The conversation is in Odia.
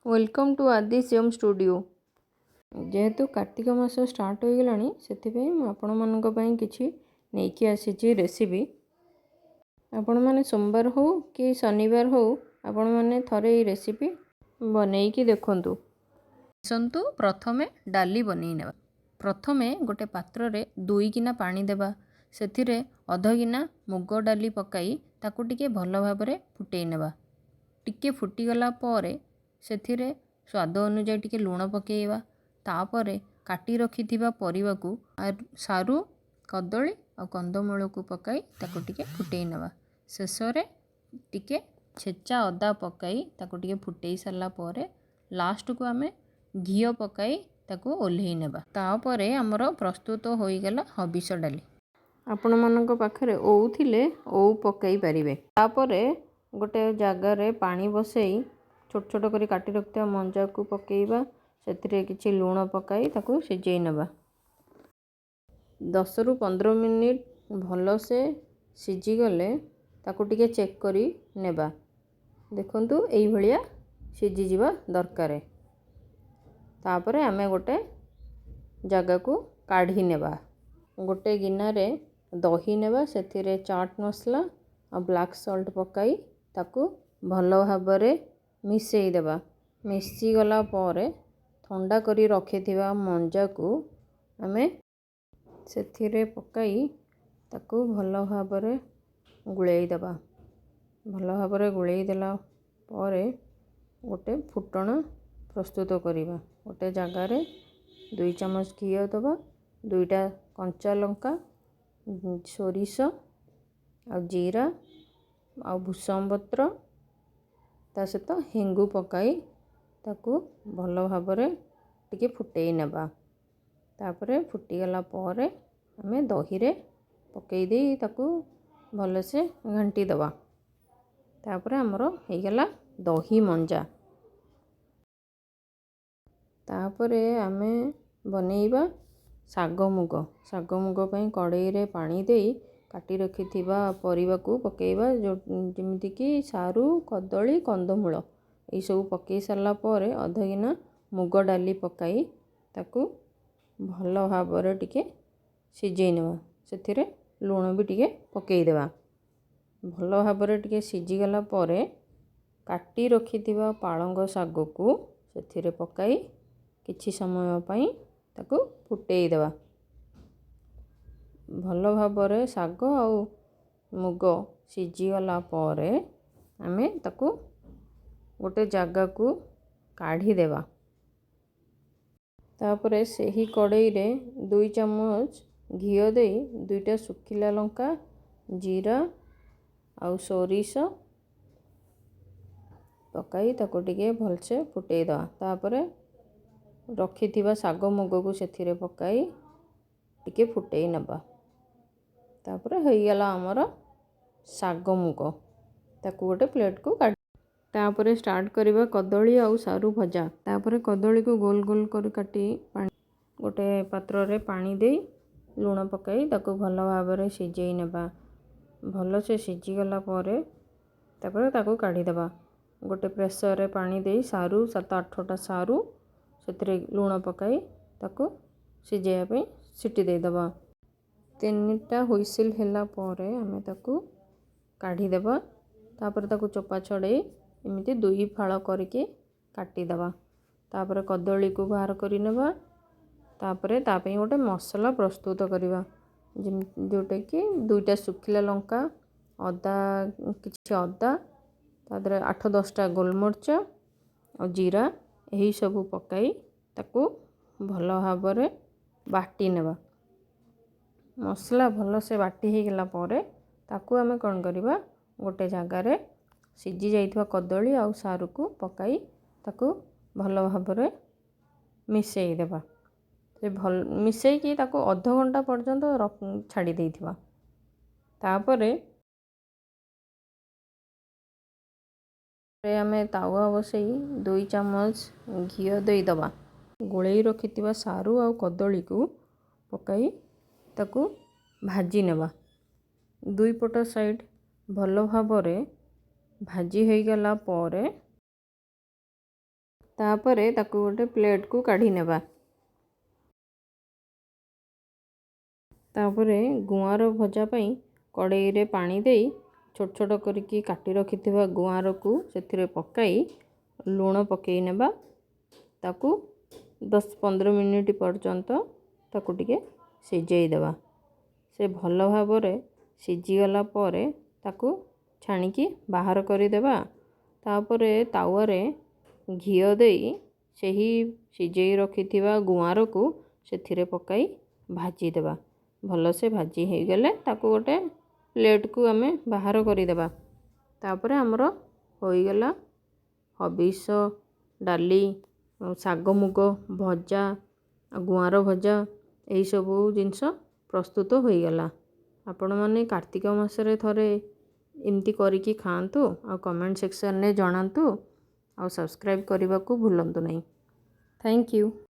Welcome to Adi Shyam studio. ଯେହେତୁ କାର୍ତ୍ତିକ ମାସ ଷ୍ଟାର୍ଟ ହୋଇଗଲାଣି, ସେଥିପାଇଁ ମୁଁ ଆପଣମାନଙ୍କ ପାଇଁ କିଛି ନେଇକି ଆସିଛି ରେସିପି। ଆପଣମାନେ ସୋମବାର ହେଉ କି ଶନିବାର ହେଉ, ଆପଣମାନେ ଥରେ ଏଇ ରେସିପି ବନେଇକି ଦେଖନ୍ତୁ। ଆସନ୍ତୁ, ପ୍ରଥମେ ଡାଲି ବନେଇ ନେବା। ପ୍ରଥମେ ଗୋଟେ ପାତ୍ରରେ 2 ଗିନା ପାଣି ଦେବା। ସେଥିରେ ଅଧ ଗିନା ମୁଗ ଡାଲି ପକାଇ ତାକୁ ଟିକେ ଭଲ ଭାବରେ ଫୁଟେଇ ନେବା। ଟିକେ ଫୁଟିଗଲା ପରେ ସେଥିରେ ସ୍ୱାଦ ଅନୁଯାୟୀ ଟିକେ ଲୁଣ ପକାଇବା। ତାପରେ କାଟି ରଖିଥିବା ପରିବାକୁ, ସାରୁ, କଦଳୀ ଆଉ କନ୍ଦମୂଳକୁ ପକାଇ ତାକୁ ଟିକେ ଫୁଟେଇ ନେବା। ଶେଷରେ ଟିକେ ଛେଚା ଅଦା ପକାଇ ତାକୁ ଟିକେ ଫୁଟେଇ ସାରିଲା ପରେ ଲାଷ୍ଟକୁ ଆମେ ଘିଅ ପକାଇ ତାକୁ ଓହ୍ଲେଇ ନେବା। ତାପରେ ଆମର ପ୍ରସ୍ତୁତ ହୋଇଗଲା ହବିଷ ଡାଲି। ଆପଣମାନଙ୍କ ପାଖରେ ଓଉ ଥିଲେ ଓଉ ପକାଇ ପାରିବେ। ତାପରେ ଗୋଟେ ଜାଗାରେ ପାଣି ବସେଇ ଛୋଟ ଛୋଟ କରି କାଟି ରଖିଥିବା ମଞ୍ଜାକୁ ପକାଇବା। ସେଥିରେ କିଛି ଲୁଣ ପକାଇ ତାକୁ ସିଝେଇ ନେବା। 10ରୁ 15 ମିନିଟ୍ ଭଲସେ ସିଝିଗଲେ ତାକୁ ଟିକେ ଚେକ୍ କରି ନେବା। ଦେଖନ୍ତୁ, ଏଇଭଳିଆ ସିଝିଯିବା ଦରକାର। ତାପରେ ଆମେ ଗୋଟେ ଜାଗାକୁ କାଢ଼ି ନେବା। ଗୋଟେ ଗିନାରେ ଦହି ନେବା। ସେଥିରେ ଚାଟ୍ ମସଲା ଆଉ ବ୍ଲାକ୍ ସଲ୍ଟ ପକାଇ ତାକୁ ଭଲ ଭାବରେ ମିଶାଇ ଦେବା। ମିଶିଗଲା ପରେ ଥଣ୍ଡା କରି ରଖିଥିବା ମଞ୍ଜାକୁ ଆମେ ସେଥିରେ ପକାଇ ତାକୁ ଭଲ ଭାବରେ ଗୋଳେଇ ଦେବା। ଭଲ ଭାବରେ ଗୋଳେଇ ଦେଲା ପରେ ଗୋଟେ ଫୁଟଣ ପ୍ରସ୍ତୁତ କରିବା। ଗୋଟେ ଜାଗାରେ 2 ଚାମଚ ଘିଅ ଦେବା। ଦୁଇଟା କଞ୍ଚା ଲଙ୍କା, ସୋରିଷ ଆଉ ଜିରା ଆଉ ଭୃସଙ୍ଗ ପତ୍ର, ତା ସହିତ ହେଙ୍ଗୁ ପକାଇ ତାକୁ ଭଲ ଭାବରେ ଟିକେ ଫୁଟେଇ ନେବା। ତାପରେ ଫୁଟିଗଲା ପରେ ଆମେ ଦହିରେ ପକାଇ ଦେଇ ତାକୁ ଭଲସେ ଘାଣ୍ଟି ଦେବା। ତାପରେ ଆମର ହେଇଗଲା ଦହି ମଞ୍ଜା। ତାପରେ ଆମେ ବନେଇବା ଶାଗ ମୁଗ। ଶାଗ ମୁଗ ପାଇଁ କଡ଼େଇରେ ପାଣି ଦେଇ କାଟି ରଖିଥିବା ପରିବାକୁ ପକାଇବା, ଯେମିତିକି ସାରୁ, କଦଳୀ, କନ୍ଦମୂଳ। ଏଇସବୁ ପକାଇ ସାରିଲା ପରେ ଅଧ ଗିନା ମୁଗ ଡାଲି ପକାଇ ତାକୁ ଭଲ ଭାବରେ ଟିକେ ସିଝେଇ ନେବା। ସେଥିରେ ଲୁଣ ବି ଟିକେ ପକାଇଦେବା। ଭଲ ଭାବରେ ଟିକେ ସିଝିଗଲା ପରେ କାଟି ରଖିଥିବା ପାଳଙ୍ଗ ଶାଗକୁ ସେଥିରେ ପକାଇ କିଛି ସମୟ ପାଇଁ ତାକୁ ଫୁଟେଇ ଦେବା। ଭଲ ଭାବରେ ଶାଗ ଆଉ ମୁଗ ସିଝିଗଲା ପରେ ଆମେ ତାକୁ ଗୋଟେ ଜାଗାକୁ କାଢ଼ିଦେବା। ତାପରେ ସେହି କଡ଼େଇରେ 2 ଚାମଚ ଘିଅ ଦେଇ ଦୁଇଟା ଶୁଖିଲା ଲଙ୍କା, ଜିରା ଆଉ ସୋରିଷ ପକାଇ ତାକୁ ଟିକେ ଭଲସେ ଫୁଟେଇ ଦେବା। ତାପରେ ରଖିଥିବା ଶାଗ ମୁଗକୁ ସେଥିରେ ପକାଇ ଟିକେ ଫୁଟେଇ ନେବା। ତାପରେ ହେଇଗଲା ଆମର ଶାଗ ମୁଗ। ତାକୁ ଗୋଟେ ପ୍ଲେଟ୍କୁ କାଢ଼ି ତାପରେ ଷ୍ଟାର୍ଟ କରିବା କଦଳୀ ଆଉ ସାରୁ ଭଜା। ତାପରେ କଦଳୀକୁ ଗୋଲ ଗୋଲ କରି କାଟି ପାଣି ଗୋଟେ ପାତ୍ରରେ ପାଣି ଦେଇ ଲୁଣ ପକାଇ ତାକୁ ଭଲ ଭାବରେ ସିଝେଇ ନେବା। ଭଲସେ ସିଝିଗଲା ପରେ ତାପରେ ତାକୁ କାଢ଼ିଦେବା। ଗୋଟେ ପ୍ରେସରରେ ପାଣି ଦେଇ ସାରୁ, 7-8ଟା ସାରୁ, ସେଥିରେ ଲୁଣ ପକାଇ ତାକୁ ସିଝେଇବା ପାଇଁ ସିଟି ଦେଇଦେବା। ତିନିଟା ହୁଇସିଲ୍ ହେଲା ପରେ ଆମେ ତାକୁ କାଢ଼ିଦେବା। ତାପରେ ତାକୁ ଚୋପା ଛଡ଼େଇ ଏମିତି ଦୁଇ ଫାଳ କରିକି କାଟିଦେବା। ତାପରେ କଦଳୀକୁ ବାହାର କରିନେବା। ତାପରେ ତା ପାଇଁ ଗୋଟେ ମସଲା ପ୍ରସ୍ତୁତ କରିବା, ଯେଉଁଟାକି ଦୁଇଟା ଶୁଖିଲା ଲଙ୍କା, ଅଦା, କିଛି ଅଦା, ତା ଦେହରେ 8-10ଟା ଗୋଲମରିଚ ଆଉ ଜିରା, ଏହିସବୁ ପକାଇ ତାକୁ ଭଲ ଭାବରେ ବାଟି ନେବା। ମସଲା ଭଲସେ ବାଟି ହେଇଗଲା ପରେ ତାକୁ ଆମେ କ'ଣ କରିବା? ଗୋଟେ ଜାଗାରେ ସିଝି ଯାଇଥିବା କଦଳୀ ଆଉ ସାରୁକୁ ପକାଇ ତାକୁ ଭଲ ଭାବରେ ମିଶାଇ ଦେବା। ସେ ଭଲ ମିଶାଇକି ତାକୁ ଅଧଘଣ୍ଟା ପର୍ଯ୍ୟନ୍ତ ଛାଡ଼ି ଦେଇଥିବା। ତାପରେ ଆମେ ତାୱା ବସାଇ 2 ଚାମଚ ଘିଅ ଦେଇଦେବା। ଗୋଳେଇ ରଖିଥିବା ସାରୁ ଆଉ କଦଳୀକୁ ପକାଇ ତାକୁ ଭାଜି ନେବା। ଦୁଇ ପଟ ସାଇଡ଼୍ ଭଲ ଭାବରେ ଭାଜି ହୋଇଗଲା ପରେ ତାପରେ ତାକୁ ଗୋଟେ ପ୍ଲେଟ୍କୁ କାଢ଼ି ନେବା। ତାପରେ ଗୁଆଁର ଭଜା ପାଇଁ କଡ଼େଇରେ ପାଣି ଦେଇ ଛୋଟ ଛୋଟ କରିକି କାଟି ରଖିଥିବା ଗୁଆଁରକୁ ସେଥିରେ ପକାଇ ଲୁଣ ପକାଇ ନେବା। ତାକୁ 10-15 ମିନିଟ୍ ପର୍ଯ୍ୟନ୍ତ ତାକୁ ଟିକେ ସିଝେଇ ଦେବା। ସେ ଭଲ ଭାବରେ ସିଝିଗଲା ପରେ ତାକୁ ଛାଣିକି ବାହାର କରିଦେବା। ତାପରେ ତାୱାରେ ଘିଅ ଦେଇ ସେହି ସିଝେଇ ରଖିଥିବା ଗୁଆଁରକୁ ସେଥିରେ ପକାଇ ଭାଜିଦେବା। ଭଲସେ ଭାଜି ହେଇଗଲେ ତାକୁ ଗୋଟେ ପ୍ଲେଟ୍କୁ ଆମେ ବାହାର କରିଦେବା। ତାପରେ ଆମର ହୋଇଗଲା ହବିଷ ଡାଲି, ଶାଗ ମୁଗ ଭଜା, ଗୁଆଁର ଭଜା, ଏଇସବୁ ଜିନିଷ ପ୍ରସ୍ତୁତ ହୋଇଗଲା। ଆପଣମାନେ କାର୍ତ୍ତିକ ମାସରେ ଥରେ ଏମିତି କରିକି ଖାଆନ୍ତୁ ଆଉ କମେଣ୍ଟ ସେକ୍ସନରେ ଜଣାନ୍ତୁ ଆଉ ସବସ୍କ୍ରାଇବ୍ କରିବାକୁ ଭୁଲନ୍ତୁ ନାହିଁ। Thank you.